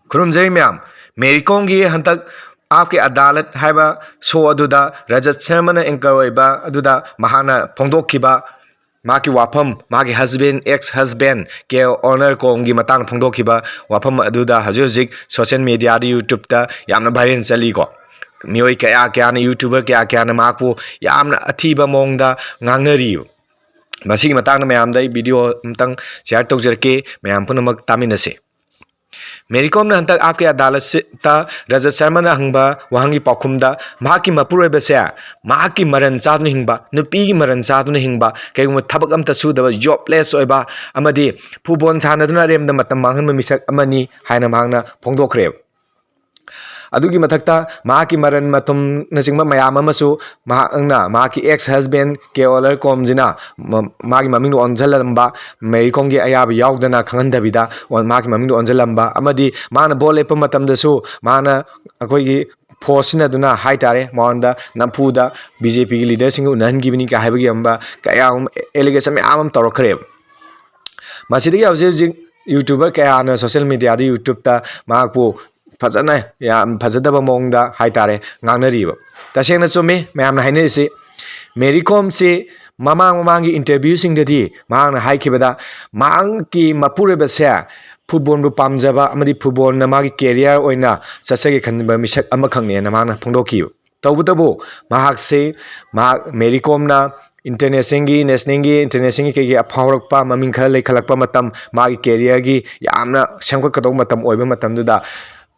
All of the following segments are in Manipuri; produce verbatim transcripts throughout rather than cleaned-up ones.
ꯈꯨꯔꯨꯝꯖꯔꯤ ꯃꯌꯥꯝ꯫ ꯃꯦꯔꯤ ꯀꯣꯝꯒꯤ ꯍꯟꯗꯛ ꯑꯥꯞꯀꯤ ꯑꯗꯥꯂꯠ ꯍꯥꯏꯕ ꯁꯣ ꯑꯗꯨꯗ ꯔꯖꯠ ꯁꯔꯃꯅ ꯑꯦꯡꯀꯔ ꯑꯣꯏꯕ ꯑꯗꯨꯗ ꯃꯍꯥꯛꯅ ꯐꯣꯡꯗꯣꯛꯈꯤꯕ ꯃꯍꯥꯛꯀꯤ ꯋꯥꯐꯝ, ꯃꯥꯒꯤ ꯍꯁꯕꯦꯟ, ꯑꯦꯛꯁ ꯍꯁꯕꯦꯟ ꯀꯦ ꯑꯣꯂꯔꯀꯣꯝꯒꯤ ꯃꯇꯥꯡꯗ ꯐꯣꯡꯗꯣꯛꯈꯤꯕ ꯋꯥꯐꯝ ꯑꯗꯨꯗ ꯍꯧꯖꯤꯛ ꯍꯧꯖꯤꯛ ꯁꯣꯁꯤꯌꯦꯜ ꯃꯤꯗꯤꯌꯥꯗ, ꯌꯨꯇ꯭ꯌꯨꯕꯇ ꯌꯥꯝꯅ ꯚꯥꯏꯔꯦꯜ ꯆꯠꯂꯤꯀꯣ꯫ ꯃꯤꯑꯣꯏ ꯀꯌꯥ ꯀꯌꯥꯅ, ꯌꯨꯇ꯭ꯌꯨꯕꯔ ꯀꯌꯥ ꯀꯌꯥꯅ ꯃꯍꯥꯛꯄꯨ ꯌꯥꯝꯅ ꯑꯊꯤꯕ ꯃꯑꯣꯡꯗ ꯉꯥꯡꯅꯔꯤꯕ꯫ ꯃꯁꯤꯒꯤ ꯃꯇꯥꯡꯗ ꯃꯌꯥꯝꯗ ꯑꯩ ꯚꯤꯗꯤꯑꯣ ꯑꯃꯇꯪ ꯁꯤꯌꯥꯔ ꯇꯧꯖꯔꯛꯀꯦ, ꯃꯌꯥꯝ ꯄꯨꯝꯅꯃꯛ ꯇꯥꯃꯤꯟꯅꯁꯤ꯫ ꯃꯦꯔꯤ ꯀꯣꯝꯅ ꯍꯟꯗꯛ ꯑꯥꯞꯀꯤ ꯑꯗꯥꯂꯠꯇ ꯔꯖꯠ ꯁꯔꯃꯅ ꯍꯪꯕ ꯋꯥꯍꯪꯒꯤ ꯄꯥꯎꯈꯨꯝꯗ, ꯃꯍꯥꯛꯀꯤ ꯃꯄꯨꯔꯣꯏꯕꯁꯦ ꯃꯍꯥꯛꯀꯤ ꯃꯔꯟ ꯆꯥꯗꯨꯅ ꯍꯤꯡꯕ, ꯅꯨꯄꯤꯒꯤ ꯃꯔꯟ ꯆꯥꯗꯨꯅ ꯍꯤꯡꯕ, ꯀꯩꯒꯨꯝꯕ ꯊꯕꯛ ꯑꯝꯇ ꯁꯨꯗꯕ, ꯖꯣꯕꯂꯦꯁ ꯑꯣꯏꯕ ꯑꯃꯗꯤ ꯐꯨꯠꯕꯣꯜ ꯁꯥꯟꯅꯗꯨꯅ ꯑꯔꯦꯝꯕꯗ ꯃꯇꯝ ꯃꯥꯡꯍꯟꯕ ꯃꯤꯁꯛ ꯑꯃꯅꯤ ꯍꯥꯏꯅ ꯃꯍꯥꯛꯅ ꯐꯣꯡꯗꯣꯛꯈ꯭ꯔꯦꯕ꯫ ꯑꯗꯨꯒꯤ ꯃꯊꯛꯇ ꯃꯍꯥꯛꯀꯤ ꯃꯔꯟ ꯃꯊꯨꯝꯅꯆꯤꯡꯕ ꯃꯌꯥꯝ ꯑꯃꯁꯨ ꯃꯍꯥꯛꯅ, ꯃꯍꯥꯛꯀꯤ ꯑꯦꯛꯁ ꯍꯁꯕꯦꯟ ꯀꯦ ꯑꯣꯂꯔꯀꯣꯝꯁꯤꯅ ꯃ-, ꯃꯥꯒꯤ ꯃꯃꯤꯡꯗ ꯑꯣꯟꯁꯤꯜꯂꯝꯕ, ꯃꯦꯔꯤ ꯀꯣꯝꯒꯤ ꯑꯌꯥꯕ ꯌꯥꯎꯗꯅ ꯈꯪꯍꯟꯗꯕꯤꯗ ꯑꯣꯟ-, ꯃꯍꯥꯛꯀꯤ ꯃꯃꯤꯡꯗ ꯑꯣꯟꯁꯤꯜꯂꯝꯕ, ꯑꯃꯗꯤ ꯃꯥꯅ ꯚꯣꯠ ꯂꯦꯞꯄ ꯃꯇꯝꯗꯁꯨ ꯃꯥꯅ ꯑꯩꯈꯣꯏꯒꯤ ꯐꯣꯔꯁ ꯁꯤꯖꯤꯟꯅꯗꯨꯅ ꯍꯥꯏꯇꯥꯔꯦ, ꯃꯉꯣꯟꯗ ꯅꯝꯐꯨꯗ ꯕꯤ ꯖꯦ ꯄꯤꯒꯤ ꯂꯤꯗꯔꯁꯤꯡꯒ ꯎꯅꯍꯟꯈꯤꯕꯅꯤ ꯀꯥꯏ ꯍꯥꯏꯕꯒꯤ ꯑꯃ ꯀꯌꯥ ꯑꯃ, ꯑꯦꯂꯤꯒꯦꯁꯟ ꯃꯌꯥꯝ ꯑꯃ ꯇꯧꯔꯛꯈ꯭ꯔꯦꯕ꯫ ꯃꯁꯤꯗꯒꯤ ꯍꯧꯖꯤꯛ ꯍꯧꯖꯤꯛ ꯌꯨꯇ꯭ꯌꯨꯕꯔ ꯀꯌꯥꯅ ꯁꯣꯁꯤꯌꯦꯜ ꯃꯤꯗꯤꯌꯥꯗ, ꯌꯨꯇ꯭ꯌꯨꯕꯇ ꯃꯍꯥꯛꯄꯨ ꯐꯖꯅ, ꯌꯥꯝ ꯐꯖꯗꯕ ꯃꯑꯣꯡꯗ ꯍꯥꯏꯇꯥꯔꯦ, ꯉꯥꯡꯅꯔꯤꯕ꯫ ꯇꯁꯦꯡꯅ ꯆꯨꯝꯃꯤ ꯃꯌꯥꯝꯅ ꯍꯥꯏꯅꯔꯤꯁꯤ꯫ ꯃꯦꯔꯤ ꯀꯣꯝꯁꯤ ꯃꯃꯥꯡ ꯃꯃꯥꯡꯒꯤ ꯏꯟꯇꯔꯚ꯭ꯌꯨꯁꯤꯡꯗꯗꯤ ꯃꯍꯥꯛꯅ ꯍꯥꯏꯈꯤꯕꯗ, ꯃꯍꯥꯛꯀꯤ ꯃꯄꯨꯔꯣꯏꯕꯁꯦ ꯐꯨꯠꯕꯣꯜꯕꯨ ꯄꯥꯝꯖꯕ ꯑꯃꯗꯤ ꯐꯨꯠꯕꯣꯜꯅ ꯃꯥꯒꯤ ꯀꯦꯔꯤꯌꯔ ꯑꯣꯏꯅ ꯆꯠꯆꯒꯦ ꯈꯟꯕ ꯃꯤꯁꯛ ꯑꯃꯈꯛꯅꯦꯅ ꯃꯍꯥꯛꯅ ꯐꯣꯡꯗꯣꯛꯈꯤꯕ꯫ ꯇꯧꯕꯇꯕꯨ ꯃꯍꯥꯛꯁꯤ, ꯃꯍꯥꯛ ꯃꯦꯔꯤ ꯀꯣꯝꯅ ꯏꯟꯇꯔꯅꯦꯁꯅꯦꯜꯒꯤ, ꯅꯦꯁꯅꯦꯜꯒꯤ, ꯏꯟꯇꯔꯅꯦꯁꯅꯦꯜꯒꯤ ꯀꯩꯒꯤ ꯐꯥꯎꯔꯛꯄ, ꯃꯃꯤꯡ ꯈꯔ ꯂꯩꯈꯠꯂꯛꯄ ꯃꯇꯝ, ꯃꯥꯒꯤ ꯀꯦꯔꯤꯌꯔꯒꯤ ꯌꯥꯝꯅ ꯁꯦꯝꯒꯠꯀꯗꯧꯕ ꯃꯇꯝ ꯑꯣꯏꯕ ꯃꯇꯝꯗꯨꯗ,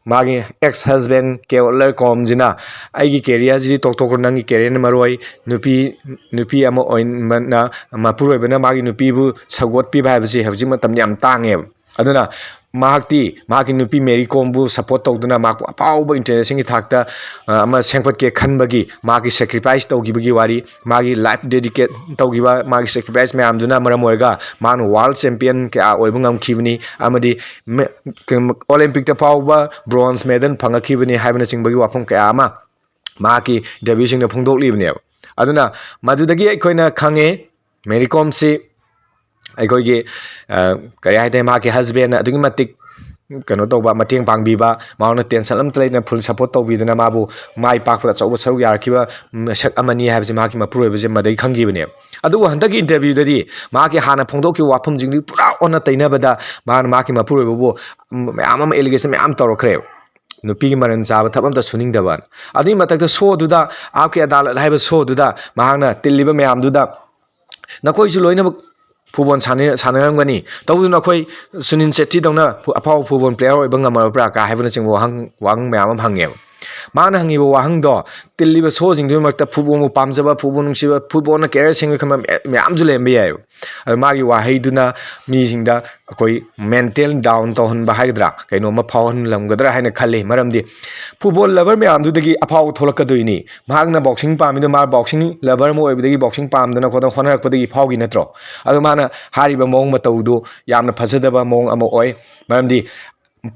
ꯃꯥꯒꯤ ꯑꯦꯛꯁ ꯍꯁꯕꯦꯟ ꯀꯦ ꯑꯣꯂꯔꯀꯣꯝꯁꯤꯅ, "ꯑꯩꯒꯤ ꯀꯦꯔꯤꯌꯔꯁꯤꯗꯤ ꯇꯣꯛꯊꯣꯛꯈ꯭ꯔꯣ, ꯅꯪꯒꯤ ꯀꯦꯔꯤꯌꯔꯅ ꯃꯔꯨ ꯑꯣꯏ, ꯅꯨꯄꯤ, ꯅꯨꯄꯤ ꯑꯃ ꯑꯣꯏꯕꯅ, ꯃꯄꯨꯔꯣꯏꯕꯅ ꯃꯥꯒꯤ ꯅꯨꯄꯤꯕꯨ ꯁꯧꯒꯠꯄꯤꯕ ꯍꯥꯏꯕꯁꯤ ꯍꯧꯖꯤꯛ ꯃꯇꯝꯗ ꯌꯥꯝ ꯇꯥꯡꯉꯦꯕ꯫ ꯑꯗꯨꯅ ꯃꯍꯥꯛꯇꯤ ꯃꯍꯥꯛꯀꯤ ꯅꯨꯄꯤ ꯃꯦꯔꯤ ꯀꯣꯝꯕꯨ ꯁꯞꯄꯣꯔꯠ ꯇꯧꯗꯨꯅ ꯃꯍꯥꯛꯄꯨ ꯑꯐꯥꯎꯕ ꯏꯟꯇꯔꯅꯦꯁꯅꯦꯜꯒꯤ ꯊꯥꯛꯇ, ꯑ, ꯑꯃ ꯁꯦꯝꯒꯠꯀꯦ ꯈꯟꯕꯒꯤ ꯃꯥꯒꯤ ꯁꯦꯀ꯭ꯔꯤꯐꯥꯏꯁ ꯇꯧꯈꯤꯕꯒꯤ ꯋꯥꯔꯤ, ꯃꯥꯒꯤ ꯂꯥꯏꯐ ꯗꯦꯗꯤꯀꯦꯠ ꯇꯧꯈꯤꯕ, ꯃꯥꯒꯤ ꯁꯦꯀ꯭ꯔꯤꯐꯥꯏꯁ ꯃꯌꯥꯝꯗꯨꯅ ꯃꯔꯝ ꯑꯣꯏꯔꯒ ꯃꯥꯅ ꯋꯥꯔꯜ ꯆꯦꯝꯄꯤꯌꯟ ꯀꯌꯥ ꯑꯣꯏꯕ ꯉꯝꯈꯤꯕꯅꯤ ꯑꯃꯗꯤ ꯃꯦ-, ꯀꯩꯅꯣ, ꯑꯣꯂꯦꯝꯄꯤꯛꯇ ꯐꯥꯎꯕ ꯕ꯭ꯔꯣꯟꯖ ꯃꯦꯗꯜ ꯐꯪꯉꯛꯈꯤꯕꯅꯤ" ꯍꯥꯏꯕꯅꯆꯤꯡꯕꯒꯤ ꯋꯥꯐꯝ ꯀꯌꯥ ꯑꯃ ꯃꯍꯥꯛꯀꯤ ꯏꯟꯇꯔꯚ꯭ꯌꯨꯁꯤꯡꯗ ꯐꯣꯡꯗꯣꯛꯂꯤꯕꯅꯦꯕ꯫ ꯑꯗꯨꯅ ꯃꯗꯨꯗꯒꯤ ꯑꯩꯈꯣꯏꯅ ꯈꯪꯉꯦ, ꯃꯦꯔꯤ ꯀꯣꯝꯁꯤ ꯑꯩꯈꯣꯏꯒꯤ, ꯑ, ꯀꯔꯤ ꯍꯥꯏꯇꯥꯔꯦ, ꯃꯍꯥꯛꯀꯤ ꯍꯁꯕꯦꯟꯅ ꯑꯗꯨꯛꯀꯤ ꯃꯇꯤꯛ ꯀꯩꯅꯣ ꯇꯧꯕ, ꯃꯇꯦꯡ ꯄꯥꯡꯕꯤꯕ, ꯃꯉꯣꯟꯗ tension ꯑꯝꯇ ꯂꯩꯇꯅ full support ꯇꯧꯕꯤꯗꯨꯅ ꯃꯥꯕꯨ ꯃꯥꯏ ꯄꯥꯛꯄꯗ ꯑꯆꯧꯕ ꯁꯔꯨꯛ ꯌꯥꯔꯛꯈꯤꯕ ꯃꯤꯁꯛ ꯑꯃꯅꯤ ꯍꯥꯏꯕꯁꯤ ꯃꯍꯥꯛꯀꯤ ꯃꯄꯨꯔꯣꯏꯕꯁꯦ ꯃꯗꯩ ꯈꯪꯈꯤꯕꯅꯦꯕ꯫ ꯑꯗꯨꯕꯨ ꯍꯟꯗꯛꯀꯤ interview ꯗꯗꯤ ꯃꯍꯥꯛꯀꯤ ꯍꯥꯟꯅ ꯐꯣꯡꯗꯣꯛꯈꯤꯕ ꯋꯥꯐꯝꯁꯤꯡꯗꯨ ꯄꯨꯔꯥ ꯑꯣꯟꯅ ꯇꯩꯅꯕꯗ ꯃꯥꯅ ꯃꯍꯥꯛꯀꯤ ꯃꯄꯨꯔꯣꯏꯕꯕꯨ ꯃꯌꯥꯝ ꯑꯃ allegation ꯃꯌꯥꯝ ꯇꯧꯔꯛꯈ꯭ꯔꯦꯕ꯫ ꯅꯨꯄꯤꯒꯤ ꯃꯔꯟ ꯆꯥꯕ ꯊꯕꯛ ꯑꯝꯇ ꯁꯨꯅꯤꯡꯗꯕꯅ꯫ ꯑꯗꯨꯒꯤ ꯃꯊꯛꯇ show ꯗꯨꯗ, ꯑꯥꯞꯀꯤ ꯑꯗꯥꯂꯠ ꯍꯥꯏꯕ show ꯗꯨꯗ ꯃꯍꯥꯛꯅ ꯇꯤꯜꯂꯤꯕ ꯃꯌꯥꯝꯗꯨꯗ, "ꯅꯈꯣꯏꯁꯨ ꯂꯣꯏꯅꯃꯛ ꯐꯨꯠꯕꯣꯜ ꯁꯥꯟꯅ-, ꯁꯥꯟꯅꯔꯝꯒꯅꯤ, ꯇꯧꯗꯨꯅ ꯑꯩꯈꯣꯏ ꯁꯨꯅꯤꯜ ꯁꯦꯇ꯭ꯔꯤꯗꯧꯅ ꯐꯨ-, ꯑꯐꯥꯎꯕ ꯐꯨꯠꯕꯣꯜ player ꯑꯣꯏꯕ ꯉꯝꯃꯕ꯭ꯔꯥ?" ꯀꯥ ꯍꯥꯏꯕꯅꯆꯤꯡꯕ ꯋꯥꯍꯪ, ꯋꯥꯍꯪ ꯃꯌꯥꯝ ꯑꯃ ꯍꯪꯉꯦꯕ꯫ ꯃꯥꯅ ꯍꯪꯉꯤꯕ ꯋꯥꯍꯪꯗꯣ, ꯇꯤꯜꯂꯤꯕ show ꯁꯤꯡꯗꯨꯒꯤ ꯃꯔꯛꯇ ꯐꯨꯠꯕꯣꯜꯕꯨ ꯄꯥꯝꯖꯕ, ꯐꯨꯠꯕꯣꯜ ꯅꯨꯡꯁꯤꯕ, ꯐꯨꯠꯕꯣꯜꯅ career ꯁꯦꯝꯒꯦ ꯈꯟꯕ ꯃꯌꯥ-, ꯃꯌꯥꯝꯁꯨ ꯂꯩꯔꯝꯕ ꯌꯥꯏꯑꯕ꯫ ꯑꯗꯣ ꯃꯥꯒꯤ ꯋꯥꯍꯩꯗꯨꯅ ꯃꯤꯁꯤꯡꯗ ꯑꯩꯈꯣꯏ mental down ꯇꯧꯍꯟꯕ ꯍꯥꯏꯒꯗ꯭ꯔꯥ, ꯀꯩꯅꯣꯝꯃ ꯐꯥꯎꯍꯜꯂꯝꯒꯗ꯭ꯔꯥ ꯍꯥꯏꯅ ꯈꯜꯂꯤ꯫ ꯃꯔꯝꯗꯤ ꯐꯨꯠꯕꯣꯜ lover ꯃꯌꯥꯝꯗꯨꯗꯒꯤ ꯑꯐꯥꯎꯕ ꯊꯣꯛꯂꯛꯀꯗꯣꯏꯅꯤ꯫ ꯃꯍꯥꯛꯅ boxing ꯄꯥꯝꯃꯤꯗꯣ ꯃꯥ boxing lover ꯑꯃ ꯑꯣꯏꯕꯗꯒꯤ, boxing ꯄꯥꯝꯗꯅ ꯈꯣꯠꯇꯅ ꯍꯣꯠꯅꯔꯛꯄꯗꯒꯤ ꯐꯥꯎꯈꯤ ꯅꯠꯇ꯭ꯔꯣ? ꯑꯗꯣ ꯃꯥꯅ ꯍꯥꯏꯔꯤꯕ ꯃꯑꯣꯡ ꯃꯇꯧꯗꯨ ꯌꯥꯝꯅ ꯐꯖꯗꯕ ꯃꯑꯣꯡ ꯑꯃ ꯑꯣꯏ꯫ ꯃꯔꯝꯗꯤ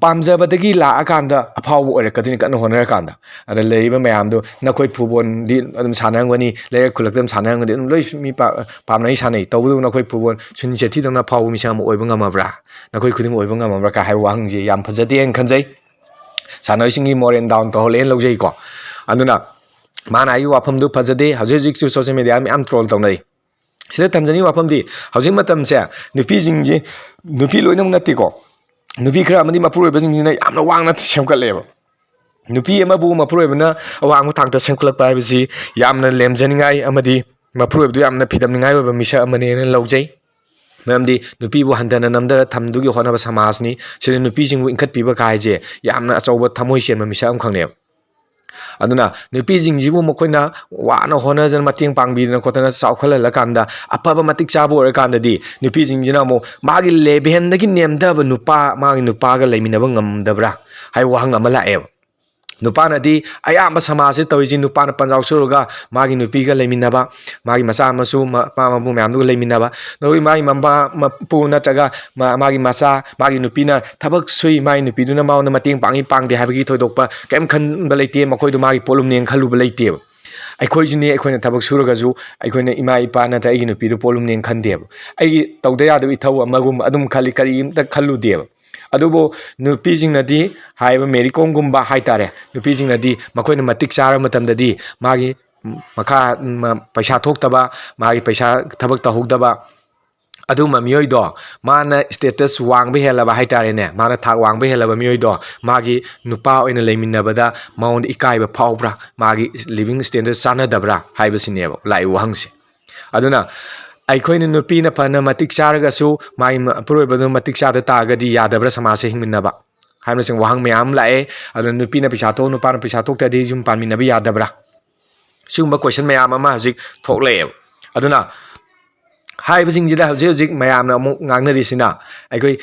ꯄꯥꯝꯖꯕꯗꯒꯤ ꯂꯥꯛꯑꯀꯥꯟꯗ ꯑꯐꯥꯎꯕ ꯑꯣꯏꯔꯛꯀꯗꯣꯏꯅꯤ, ꯀꯟꯅ ꯍꯣꯠꯅꯔꯀꯥꯟꯗ꯫ ꯑꯗ ꯂꯩꯔꯤꯕ ꯃꯌꯥꯝꯗꯣ, ꯅꯈꯣꯏ ꯐꯨꯠꯕꯣꯜꯗꯤ ꯑꯗꯨꯝ ꯁꯥꯟꯅꯔꯝꯒꯅꯤ, ꯂꯩꯔꯛ ꯈꯨꯜꯂꯛꯇ ꯑꯗꯨꯝ ꯁꯥꯟꯅꯔꯝꯒꯅꯤ, ꯑꯗꯨꯝ ꯂꯣꯏ ꯃꯤ ꯄꯥ-, ꯄꯥꯝꯅꯩ, ꯁꯥꯟꯅꯩ꯫ ꯇꯧꯕꯇꯕꯨ ꯅꯈꯣꯏ ꯐꯨꯠꯕꯣꯜ ꯁꯨꯅꯤꯜ ꯁꯦꯇ꯭ꯔꯤꯗꯧꯅ ꯑꯐꯥꯎꯕ ꯃꯤꯁꯛ ꯑꯃ ꯑꯣꯏꯕ ꯉꯝꯃꯕ꯭ꯔꯥ? ꯅꯈꯣꯏ ꯈꯨꯗꯤꯡꯃꯛ ꯑꯣꯏꯕ ꯉꯝꯃꯕ꯭ꯔꯥ ꯀꯥꯏ ꯍꯥꯏꯕ ꯋꯥꯍꯪꯁꯤ ꯌꯥꯝ ꯐꯖꯗꯦꯅ ꯈꯟꯖꯩ꯫ ꯁꯥꯟꯅꯔꯣꯏꯁꯤꯡꯒꯤ moral down ꯇꯧꯍꯜꯂꯦꯅ ꯂꯧꯖꯩꯀꯣ꯫ ꯑꯗꯨꯅ ꯃꯥꯅ ꯍꯥꯏꯔꯤꯕ ꯋꯥꯐꯝꯗꯨ ꯐꯖꯗꯦ꯫ ꯍꯧꯖꯤꯛ ꯍꯧꯖꯤꯛꯁꯨ social media ꯃꯌꯥꯝ troll ꯇꯧꯅꯔꯤ꯫ ꯁꯤꯗ ꯊꯝꯖꯅꯤꯡꯉꯤ ꯋꯥꯐꯝꯗꯤ, ꯍꯧꯖꯤꯛ ꯃꯇꯝꯁꯦ ꯅꯨꯄꯤꯁꯤꯡꯁꯤ, ꯅꯨꯄꯤ ꯂꯣꯏꯅꯃꯛ ꯅꯠꯇꯦꯀꯣ, ꯅꯨꯄꯤ ꯈꯔ ꯑꯃꯗꯤ ꯃꯄꯨꯔꯣꯏꯕꯁꯤꯡꯁꯤꯅ ꯌꯥꯝꯅ ꯋꯥꯡꯅ ꯁꯦꯝꯒꯠꯂꯦꯕ꯫ ꯅꯨꯄꯤ ꯑꯃꯕꯨ ꯃꯄꯨꯔꯣꯏꯕꯅ ꯑꯋꯥꯡꯕ ꯊꯥꯛꯇ ꯁꯦꯝꯒꯠꯂꯛꯄ ꯍꯥꯏꯕꯁꯤ ꯌꯥꯝꯅ ꯂꯦꯝꯖꯅꯤꯡꯉꯥꯏ ꯑꯃꯗꯤ ꯃꯄꯨꯔꯣꯏꯕꯗꯨ ꯌꯥꯝꯅ ꯐꯤꯗꯝꯅꯤꯡꯉꯥꯏ ꯑꯣꯏꯕ ꯃꯤꯁꯛ ꯑꯃꯅꯦꯅ ꯂꯧꯖꯩ꯫ ꯃꯔꯝꯗꯤ ꯅꯨꯄꯤꯕꯨ ꯍꯟꯊꯅ ꯅꯝꯊꯅ ꯊꯝꯗꯨꯒꯤ ꯍꯣꯠꯅꯕ ꯁꯃꯥꯖꯅꯤ꯫ ꯁꯤꯗ ꯅꯨꯄꯤꯁꯤꯡꯕꯨ ꯏꯟꯈꯠꯄꯤꯕ ꯀꯥꯏꯁꯦ ꯌꯥꯝꯅ ꯑꯆꯧꯕ ꯊꯃꯣꯏ ꯆꯦꯟꯕ ꯃꯤꯁꯛ ꯑꯃꯈꯛꯅꯦꯕ꯫ ꯑꯗꯨꯅ ꯅꯨꯄꯤꯁꯤꯡꯁꯤꯕꯨ ꯃꯈꯣꯏꯅ ꯋꯥꯅ ꯍꯣꯠꯅꯖꯅ ꯃꯇꯦꯡ ꯄꯥꯡꯕꯤꯗꯅ ꯈꯣꯠꯇꯅ ꯆꯥꯎꯈꯠꯍꯜꯂꯀꯥꯟꯗ, ꯑꯐꯕ ꯃꯇꯤꯛ ꯆꯥꯕ ꯑꯣꯏꯔꯀꯥꯟꯗꯗꯤ, ꯅꯨꯄꯤꯁꯤꯡꯁꯤꯅ ꯑꯃꯨꯛ ꯃꯥꯒꯤ levelꯗꯒꯤ ꯅꯦꯝꯊꯕ ꯅꯨꯄꯥ, ꯃꯥꯒꯤ ꯅꯨꯄꯥꯒ ꯂꯩꯃꯤꯟꯅꯕ ꯉꯝꯗꯕ꯭ꯔꯥ ꯍꯥꯏꯕ ꯋꯥꯍꯪ ꯑꯃ ꯂꯥꯛꯑꯦꯕ꯫ ꯅꯨꯄꯥꯅꯗꯤ ꯑꯌꯥꯝꯕ ꯁꯃꯥꯖꯁꯤ ꯇꯧꯔꯤꯁꯤ, ꯅꯨꯄꯥꯅ ꯄꯟꯖꯥꯎ ꯁꯨꯔꯒ ꯃꯥꯒꯤ ꯅꯨꯄꯤꯒ ꯂꯩꯃꯤꯟꯅꯕ, ꯃꯥꯒꯤ ꯃꯆꯥ ꯃꯁꯨ, ꯃ-, ꯃꯄꯥ ꯃꯄꯨ ꯃꯌꯥꯝꯗꯨꯒ ꯂꯩꯃꯤꯟꯅꯕ꯫ ꯅꯈꯣꯏ ꯃꯥꯒꯤ ꯃꯄꯥ ꯃꯄꯨ ꯅꯠꯇ꯭ꯔꯒ ꯃꯥ-, ꯃꯥꯒꯤ ꯃꯆꯥ, ꯃꯥꯒꯤ ꯅꯨꯄꯤꯅ ꯊꯕꯛ ꯁꯨꯏ, ꯃꯥꯒꯤ ꯅꯨꯄꯤꯗꯨꯅ ꯃꯉꯣꯟꯗ ꯃꯇꯦꯡ ꯄꯥꯡꯉꯤ ꯄꯥꯡꯗꯦ ꯍꯥꯏꯕꯒꯤ ꯊꯣꯏꯗꯣꯛꯄ ꯀꯩꯝ ꯈꯟꯕ ꯂꯩꯇꯦ꯫ ꯃꯈꯣꯏꯗꯣ ꯃꯥꯒꯤ ꯄꯣꯠꯂꯨꯝꯅꯦꯅ ꯈꯜꯂꯨꯕ ꯂꯩꯇꯦꯕ꯫ ꯑꯩꯈꯣꯏꯁꯨꯅꯦ, ꯑꯩꯈꯣꯏꯅ ꯊꯕꯛ ꯁꯨꯔꯒꯁꯨ ꯑꯩꯈꯣꯏꯅ ꯏꯃꯥ ꯏꯄꯥ ꯅꯠꯇ꯭ꯔ ꯑꯩꯒꯤ ꯅꯨꯄꯤꯗꯨ ꯄꯣꯠꯂꯨꯝꯅꯦꯅ ꯈꯟꯗꯦꯕ꯫ ꯑꯩꯒꯤ ꯇꯧꯗ ꯌꯥꯗꯕ ꯏꯊꯧ ꯑꯃꯒꯨꯝꯕ ꯑꯗꯨꯝ ꯈꯜꯂꯤ, ꯀꯔꯤꯝꯇ ꯈꯜꯂꯨꯗꯦꯕ꯫ ꯑꯗꯨꯕꯨ ꯅꯨꯄꯤꯁꯤꯡꯅꯗꯤ, ꯍꯥꯏꯔꯤꯕ ꯃꯦꯔꯤ ꯀꯣꯝꯒꯨꯝꯕ ꯍꯥꯏꯇꯥꯔꯦ, ꯅꯨꯄꯤꯁꯤꯡꯅꯗꯤ ꯃꯈꯣꯏꯅ ꯃꯇꯤꯛ ꯆꯥꯔꯕ ꯃꯇꯝꯗꯗꯤ ꯃꯥꯒꯤ ꯃꯈꯥ, ꯃ-, ꯄꯩꯁꯥ ꯊꯣꯛꯇꯕ, ꯃꯥꯒꯤ ꯄꯩꯁꯥ ꯊꯕꯛ ꯇꯧꯍꯧꯗꯕ, ꯑꯗꯨꯒꯨꯝꯕ ꯃꯤꯑꯣꯏꯗꯣ, ꯃꯥꯅ status ꯋꯥꯡꯕ ꯍꯦꯜꯂꯕ ꯍꯥꯏꯇꯥꯔꯦꯅꯦ, ꯃꯥꯅ ꯊꯥꯛ ꯋꯥꯡꯕ ꯍꯦꯜꯂꯕ ꯃꯤꯑꯣꯏꯗꯣ, ꯃꯥꯒꯤ ꯅꯨꯄꯥ ꯑꯣꯏꯅ ꯂꯩꯃꯤꯟꯅꯕꯗ ꯃꯉꯣꯟꯗ ꯏꯀꯥꯏꯕ ꯐꯥꯎꯕ꯭ꯔꯥ, ꯃꯥꯒꯤ living standard ꯆꯥꯟꯅꯗꯕ꯭ꯔꯥ ꯍꯥꯏꯕꯁꯤꯅꯦꯕ ꯂꯥꯛꯏꯕ ꯋꯥꯍꯪꯁꯦ꯫ ꯑꯗꯨꯅ ꯑꯩꯈꯣꯏꯅ ꯅꯨꯄꯤꯅ ꯐꯅ ꯃꯇꯤꯛ ꯆꯥꯔꯒꯁꯨ ꯃꯥꯒꯤ ꯃ-, ꯑꯄꯨꯔꯣꯏꯕꯗꯨ ꯃꯇꯤꯛ ꯆꯥꯗ ꯇꯥꯔꯒꯗꯤ ꯌꯥꯗꯕ꯭ꯔꯥ ꯁꯃꯥꯖꯁꯦ ꯍꯤꯡꯃꯤꯟꯅꯕ ꯍꯥꯏꯕꯅꯆꯤꯡꯕ ꯋꯥꯍꯪ ꯃꯌꯥꯝ ꯑꯃ ꯂꯥꯛꯑꯦ꯫ ꯑꯗꯨꯅ ꯅꯨꯄꯤꯅ ꯄꯩꯁꯥ ꯊꯣꯛ, ꯅꯨꯄꯥꯅ ꯄꯩꯁꯥ ꯊꯣꯛꯇ꯭ꯔꯗꯤ ꯌꯨꯝ ꯄꯥꯟꯃꯤꯟꯅꯕ ꯌꯥꯗꯕ꯭ꯔꯥ? ꯁꯤꯒꯨꯝꯕ question ꯃꯌꯥꯝ ꯑꯃ ꯍꯧꯖꯤꯛ ꯊꯣꯛꯂꯛꯑꯦꯕ꯫ ꯑꯗꯨꯅ ꯍꯥꯏꯔꯤꯕꯁꯤꯡꯁꯤꯗ ꯍꯧꯖꯤꯛ ꯍꯧꯖꯤꯛ ꯃꯌꯥꯝꯅ ꯑꯃꯨꯛ ꯉꯥꯡꯅꯔꯤꯁꯤꯅ, ꯑꯩꯈꯣꯏ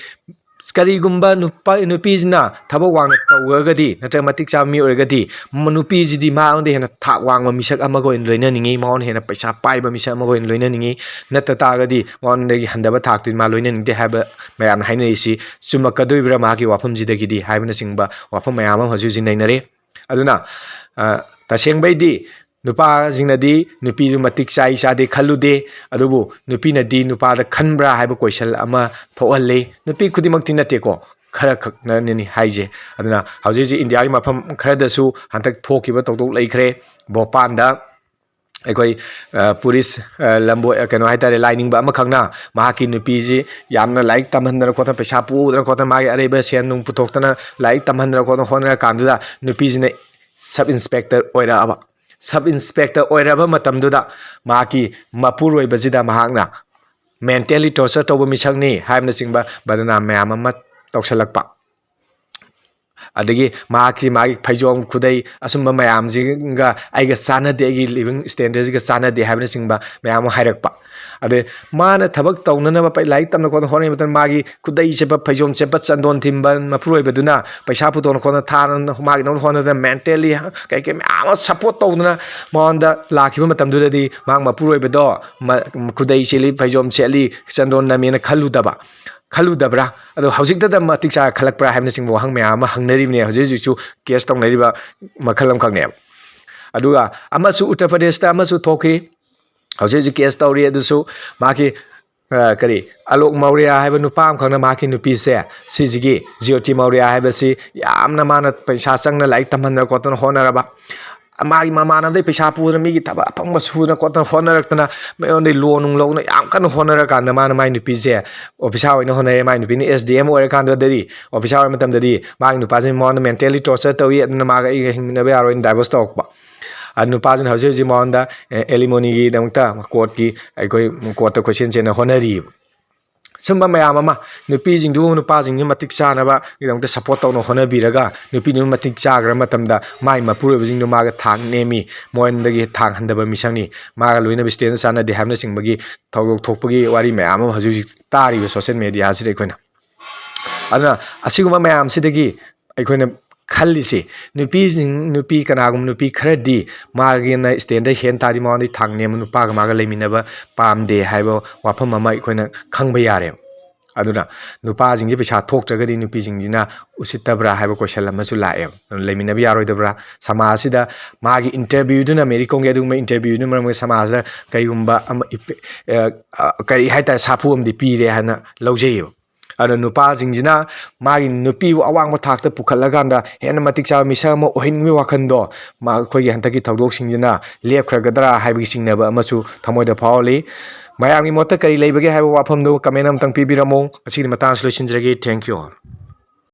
ꯀꯔꯤꯒꯨꯝꯕ ꯅꯨꯄꯥ, ꯅꯨꯄꯤꯁꯤꯅ ꯊꯕꯛ ꯋꯥꯡꯅ ꯇꯧꯔꯒꯗꯤ ꯅꯠꯇ꯭ꯔꯒ ꯃꯇꯤꯛ ꯆꯥꯕ ꯃꯤ ꯑꯣꯏꯔꯒꯗꯤ, ꯃ-, ꯅꯨꯄꯤꯁꯤꯗꯤ ꯃꯉꯣꯟꯗ ꯍꯦꯟꯅ ꯊꯥꯛ ꯋꯥꯡꯕ ꯃꯤꯁꯛ ꯑꯃꯒ ꯑꯣꯏꯅ ꯂꯣꯏꯅꯅꯤꯡꯉꯤ, ꯃꯉꯣꯟꯗ ꯍꯦꯟꯅ ꯄꯩꯁꯥ ꯄꯥꯏꯕ ꯃꯤꯁꯛ ꯑꯃꯒ ꯑꯣꯏꯅ ꯂꯣꯏꯅꯅꯤꯡꯉꯤ, ꯅꯠꯇ ꯇꯥꯔꯒꯗꯤ ꯃꯉꯣꯟꯗꯒꯤ ꯍꯟꯊꯕ ꯊꯥꯛꯇꯨꯗꯤ ꯃꯥ ꯂꯣꯏꯅꯅꯤꯡꯗꯦ ꯍꯥꯏꯕ ꯃꯌꯥꯝꯅ ꯍꯥꯏꯅꯔꯤꯁꯤ ꯆꯨꯝꯃꯛꯀꯗꯣꯔꯤꯕ꯭ꯔꯥ ꯃꯍꯥꯛꯀꯤ ꯋꯥꯐꯝꯁꯤꯗꯒꯤꯗꯤ ꯍꯥꯏꯕꯅꯆꯤꯡꯕ ꯋꯥꯐꯝ ꯃꯌꯥꯝ ꯑꯃ ꯍꯧꯖꯤꯛ ꯍꯧꯖꯤꯛ ꯅꯩꯅꯔꯤ꯫ ꯑꯗꯨꯅ, ꯑ, ꯇꯁꯦꯡꯕꯩꯗꯤ ꯅꯨꯄꯥꯁꯤꯡꯅꯗꯤ ꯅꯨꯄꯤꯗꯨ ꯃꯇꯤꯛ ꯆꯥꯏ ꯆꯥꯗꯦ ꯈꯜꯂꯨꯗꯦ, ꯑꯗꯨꯕꯨ ꯅꯨꯄꯤꯅꯗꯤ ꯅꯨꯄꯥꯗ ꯈꯟꯕ꯭ꯔꯥ ꯍꯥꯏꯕ question ꯑꯃ ꯊꯣꯛꯍꯜꯂꯤ꯫ ꯅꯨꯄꯤ ꯈꯨꯗꯤꯡꯃꯛꯇꯤ ꯅꯠꯇꯦꯀꯣ, ꯈꯔ ꯈꯛꯅꯅꯤ ꯍꯥꯏꯁꯦ꯫ ꯑꯗꯨꯅ ꯍꯧꯖꯤꯛ ꯍꯧꯖꯤꯛ ꯏꯟꯗꯤꯌꯥꯒꯤ ꯃꯐꯝ ꯈꯔꯗꯁꯨ ꯍꯟꯗꯛ ꯊꯣꯛꯈꯤꯕ ꯊꯧꯗꯣꯛ ꯂꯩꯈ꯭ꯔꯦ꯫ ꯚꯣꯄꯥꯟꯗ ꯑꯩꯈꯣꯏ, ꯑ, ꯄꯨꯔꯤꯁ, ꯑ, ꯂꯝꯕꯣꯏ, ꯑ, ꯀꯩꯅꯣ ꯍꯥꯏꯇꯥꯔꯦ, ꯂꯥꯏꯅꯤꯡꯕ ꯑꯃꯈꯛꯅ ꯃꯍꯥꯛꯀꯤ ꯅꯨꯄꯤꯁꯤ ꯌꯥꯝꯅ ꯂꯥꯏꯔꯤꯛ ꯇꯝꯍꯟꯗꯅ ꯈꯣꯠꯇꯅ, ꯄꯩꯁꯥ ꯄꯨꯗꯅ ꯈꯣꯠꯇꯅ, ꯃꯥꯒꯤ ꯑꯔꯩꯕ ꯁꯦꯟ ꯅꯨꯡ ꯄꯨꯊꯣꯛꯇꯅ ꯂꯥꯏꯔꯤꯛ ꯇꯝꯍꯟꯗꯅ ꯈꯣꯠꯇꯅ ꯍꯣꯠꯅꯔ ꯀꯥꯟꯗꯨꯗ ꯅꯨꯄꯤꯁꯤꯅ sub inspector ꯑꯣꯏꯔꯛꯑꯕ꯫ Sub inspector ꯑꯣꯏꯔꯕ ꯃꯇꯝꯗꯨꯗ ꯃꯍꯥꯛꯀꯤ ꯃꯄꯨꯔꯣꯏꯕꯁꯤꯗ ꯃꯍꯥꯛꯅ mentally torture ꯇꯧꯕ ꯃꯤꯁꯛꯅꯤ ꯍꯥꯏꯕꯅꯆꯤꯡꯕ ꯕꯗꯅꯥꯝ ꯃꯌꯥꯝ ꯑꯃ ꯇꯧꯁꯜꯂꯛꯄ꯫ ꯑꯗꯒꯤ ꯃꯍꯥꯛꯀꯤ, ꯃꯥꯒꯤ ꯐꯩꯖꯣꯝ, ꯈꯨꯗꯩ, ꯑꯁꯨꯝꯕ ꯃꯌꯥꯝꯁꯤꯒ ꯑꯩꯒ ꯆꯥꯟꯅꯗꯦ, ꯑꯩꯒꯤ living standardꯁꯤꯒ ꯆꯥꯟꯅꯗꯦ ꯍꯥꯏꯕꯅꯆꯤꯡꯕ ꯃꯌꯥꯝ ꯑꯃ ꯍꯥꯏꯔꯛꯄ꯫ ꯑꯗꯩ ꯃꯥꯅ ꯊꯕꯛ ꯇꯧꯅꯅꯕ ꯄꯩ-, ꯂꯥꯏꯔꯤꯛ ꯇꯝꯅ ꯈꯣꯠꯅ ꯍꯣꯠꯅꯔꯤꯉꯩ ꯃꯇꯝꯗ ꯃꯥꯒꯤ ꯈꯨꯗꯩ ꯁꯦꯠꯄ, ꯐꯩꯖꯣꯝ ꯁꯦꯠꯄ, ꯆꯟꯗꯣꯟ ꯊꯤꯟꯕ ꯃꯄꯨꯔꯣꯏꯕꯗꯨꯅ ꯄꯩꯁꯥ ꯄꯨꯊꯣꯛꯅ ꯈꯣꯠꯅ ꯊꯥꯅ ꯃꯥꯒꯤꯗꯃꯛ ꯍꯣꯠꯅꯗꯅ mentally ꯀꯩ ꯀꯩ ꯃꯌꯥꯝ ꯑꯃ support ꯇꯧꯗꯅ ꯃꯉꯣꯟꯗ ꯂꯥꯛꯈꯤꯕ ꯃꯇꯝꯗꯨꯗꯗꯤ ꯃꯍꯥꯛ ꯃꯄꯨꯔꯣꯏꯕꯗꯣ ꯃ-, ꯈꯨꯗꯩ ꯁꯦꯠꯂꯤ, ꯐꯩꯖꯣꯝ ꯁꯦꯠꯂꯤ, ꯆꯟꯗꯣꯟ ꯅꯝꯃꯦꯅ ꯈꯜꯂꯨꯗꯕ, ꯈꯜꯂꯨꯗꯕ꯭ꯔꯥ? ꯑꯗꯣ ꯍꯧꯖꯤꯛꯇꯗ ꯃꯇꯤꯛ ꯆꯥꯔ ꯈꯜꯂꯛꯄ꯭ꯔꯥ ꯍꯥꯏꯕꯅꯆꯤꯡꯕ ꯋꯥꯍꯪ ꯃꯌꯥꯝ ꯑꯃ ꯍꯪꯅꯔꯤꯕꯅꯦ꯫ ꯍꯧꯖꯤꯛ ꯍꯧꯖꯤꯛꯁꯨ case ꯇꯧꯅꯔꯤꯕ ꯃꯈꯜ ꯑꯃꯈꯛꯅꯦꯕ꯫ ꯑꯗꯨꯒ ꯑꯃꯁꯨ ꯎꯠꯇꯔ ꯄ꯭ꯔꯗꯦꯁꯇ ꯑꯃꯁꯨ ꯊꯣꯛꯈꯤ꯫ ꯍꯧꯖꯤꯛ ꯍꯧꯖꯤꯛ case ꯇꯧꯔꯤ꯫ ꯑꯗꯨꯁꯨ ꯃꯥꯒꯤ ꯑ, ꯀꯔꯤ, ꯑꯂꯣꯛ ꯃꯧꯔꯤꯌꯥ ꯍꯥꯏꯕ ꯅꯨꯄꯥ ꯑꯃꯈꯛꯅ ꯃꯍꯥꯛꯀꯤ ꯅꯨꯄꯤꯁꯦ, ꯁꯤꯁꯤꯒꯤ ꯖ꯭ꯌꯣꯇꯤ ꯃꯧꯔꯤꯌꯥ ꯍꯥꯏꯕꯁꯤ ꯌꯥꯝꯅ ꯃꯥꯅ ꯄꯩꯁꯥ ꯆꯪꯅ ꯂꯥꯏꯔꯤꯛ ꯇꯝꯍꯟꯗꯅ ꯈꯣꯠꯇꯅ ꯍꯣꯠꯅꯔꯕ, ꯃꯥꯒꯤ ꯃꯃꯥꯟꯅꯕꯗꯩ ꯄꯩꯁꯥ ꯄꯨꯗꯅ, ꯃꯤꯒꯤ ꯊꯕꯛ ꯑꯐꯪꯕ ꯁꯨꯗꯅ ꯈꯣꯠꯇꯅ ꯍꯣꯠꯅꯔꯛꯇꯅ, ꯃꯉꯣꯟꯗꯩ ꯂꯣꯟ ꯅꯨꯡ ꯂꯧꯗꯅ ꯌꯥꯝ ꯀꯟꯅ ꯍꯣꯠꯅꯔꯀꯥꯟꯗ, ꯃꯥꯅ ꯃꯥꯏ ꯅꯨꯄꯤꯁꯦ ꯑꯣꯐꯤꯁꯥꯔ ꯑꯣꯏꯅ ꯍꯣꯠꯅꯔꯦ꯫ ꯃꯥꯏ ꯅꯨꯄꯤꯅ ꯑꯦꯁ ꯗꯤ ꯑꯦꯝ ꯑꯣꯏꯔꯀꯥꯟꯗꯗꯤ, ꯑꯣꯐꯤꯁꯥꯔ ꯑꯣꯏꯕ ꯃꯇꯝꯗꯗꯤ ꯃꯥꯒꯤ ꯅꯨꯄꯥꯁꯤꯅ ꯃꯉꯣꯟꯗ mentally torture ꯇꯧꯏ, ꯑꯗꯨꯅ ꯃꯥꯒ ꯑꯩꯒ ꯍꯤꯡꯃꯤꯟꯅꯕ ꯌꯥꯔꯣꯏꯅ divorce ꯇꯧꯔꯛꯄ꯫ ꯑꯗꯨ ꯅꯨꯄꯥꯁꯤꯅ ꯍꯧꯖꯤꯛ ꯍꯧꯖꯤꯛ ꯃꯉꯣꯟꯗ, ꯑꯦ, alimonyꯒꯤꯗꯃꯛꯇ ꯀꯣꯔꯠꯀꯤ, ꯑꯩꯈꯣꯏ ꯀꯣꯔꯠꯇ ꯀꯣꯏꯆꯦꯟ ꯆꯦꯟꯅ ꯍꯣꯠꯅꯔꯤꯕ꯫ ꯁꯨꯝꯕ ꯃꯌꯥꯝ ꯑꯃ, ꯅꯨꯄꯤꯁꯤꯡꯗꯨꯕꯨ ꯅꯨꯄꯥꯁꯤꯡꯁꯤ ꯃꯇꯤꯛ ꯆꯥꯅꯕꯒꯤꯗꯃꯛꯇ support ꯇꯧꯅ ꯍꯣꯠꯅꯕꯤꯔꯒ, ꯅꯨꯄꯤꯗꯨ ꯃꯇꯤꯛ ꯆꯥꯈ꯭ꯔ ꯃꯇꯝꯗ ꯃꯥꯏ ꯃꯄꯨꯔꯣꯏꯕꯁꯤꯡꯗꯨ ꯃꯥꯒ ꯊꯥꯛ ꯅꯦꯝꯃꯤ, ꯃꯉꯣꯟꯗꯒꯤ ꯊꯥꯛ ꯍꯟꯊꯕ ꯃꯤꯁꯛꯅꯤ, ꯃꯥꯒ ꯂꯣꯏꯅꯕ ꯁ꯭ꯇꯦꯟꯗ ꯆꯥꯟꯅꯗꯦ ꯍꯥꯏꯕꯅꯆꯤꯡꯕꯒꯤ ꯊꯧꯗꯣꯛ ꯊꯣꯛꯄꯒꯤ ꯋꯥꯔꯤ ꯃꯌꯥꯝ ꯑꯃ ꯍꯧꯖꯤꯛ ꯍꯧꯖꯤꯛ ꯇꯥꯔꯤꯕ social mediaꯁꯤꯗ ꯑꯩꯈꯣꯏꯅ꯫ ꯑꯗꯨꯅ ꯑꯁꯤꯒꯨꯝꯕ ꯃꯌꯥꯝꯁꯤꯗꯒꯤ ꯑꯩꯈꯣꯏꯅ ꯈꯜꯂꯤꯁꯤ, ꯅꯨꯄꯤꯁꯤꯡ, ꯅꯨꯄꯤ, ꯀꯅꯥꯒꯨꯝꯕ ꯅꯨꯄꯤ ꯈꯔꯗꯤ ꯃꯥꯒꯤꯅ ꯁ꯭ꯇꯦꯟꯗꯔ ꯍꯦꯟ ꯇꯥꯔꯗꯤ ꯃꯉꯣꯟꯗ ꯊꯥꯛ ꯅꯦꯝꯕ ꯅꯨꯄꯥꯒ ꯃꯥꯒ ꯂꯩꯃꯤꯟꯅꯕ ꯄꯥꯝꯗꯦ ꯍꯥꯏꯕ ꯋꯥꯐꯝ ꯑꯃ ꯑꯩꯈꯣꯏꯅ ꯈꯪꯕ ꯌꯥꯔꯦꯕ꯫ ꯑꯗꯨꯅ ꯅꯨꯄꯥꯁꯤꯡꯁꯤ ꯄꯩꯁꯥ ꯊꯣꯛꯇ꯭ꯔꯒꯗꯤ ꯅꯨꯄꯤꯁꯤꯡꯁꯤꯅ ꯎꯁꯤꯠꯇꯕ꯭ꯔꯥ ꯍꯥꯏꯕ question ꯑꯃꯁꯨ ꯂꯥꯛꯑꯦꯕ꯫ ꯑꯗꯨꯅ ꯂꯩꯃꯤꯟꯅꯕ ꯌꯥꯔꯣꯏꯗꯕ꯭ꯔꯥ? ꯁꯃꯥꯖꯁꯤꯗ ꯃꯥꯒꯤ interviewꯗꯨꯅ, ꯃꯦꯔꯤ ꯀꯣꯝꯒꯤ ꯑꯗꯨꯒꯨꯝꯕ interviewꯗꯨꯅ ꯃꯔꯝ ꯑꯣꯏꯔꯒ ꯁꯃꯥꯖꯗ ꯀꯩꯒꯨꯝꯕ ꯑꯃ ꯏꯐꯦ-, ꯑ, ꯑ, ꯀꯔꯤ ꯍꯥꯏꯇꯥꯔꯦ, ꯁꯥꯐꯨ ꯑꯃꯗꯤ ꯄꯤꯔꯦ ꯍꯥꯏꯅ ꯂꯧꯖꯩꯌꯦꯕ꯫ ꯑꯗꯨꯅ ꯅꯨꯄꯥꯁꯤꯡꯁꯤꯅ ꯃꯥꯒꯤ ꯅꯨꯄꯤꯕꯨ ꯑꯋꯥꯡꯕ ꯊꯥꯛꯇ ꯄꯨꯈꯠꯂꯀꯥꯟꯗ ꯍꯦꯟꯅ ꯃꯇꯤꯛ ꯆꯥꯕ ꯃꯤꯁꯛ ꯑꯃ ꯑꯣꯏꯍꯟꯕꯒꯤ ꯋꯥꯈꯜꯗꯣ ꯃꯥ-, ꯑꯩꯈꯣꯏꯒꯤ ꯍꯟꯗꯛꯀꯤ ꯊꯧꯗꯣꯛꯁꯤꯡꯁꯤꯅ ꯂꯦꯞꯈ꯭ꯔꯒꯗ꯭ꯔꯥ ꯍꯥꯏꯕꯒꯤ ꯆꯤꯡꯅꯕ ꯑꯃꯁꯨ ꯊꯃꯣꯏꯗ ꯐꯥꯎꯍꯜꯂꯤ꯫ ꯃꯌꯥꯝꯒꯤ ꯃꯣꯠꯇ ꯀꯔꯤ ꯂꯩꯕꯒꯦ ꯍꯥꯏꯕ ꯋꯥꯐꯝꯗꯨ comment ꯑꯃꯇꯪ ꯄꯤꯕꯤꯔꯝꯃꯨ꯫ ꯉꯁꯤꯒꯤ ꯃꯇꯥꯡꯁꯤ ꯂꯣꯏꯁꯤꯟꯖꯔꯒꯦ꯫ Thank you all꯫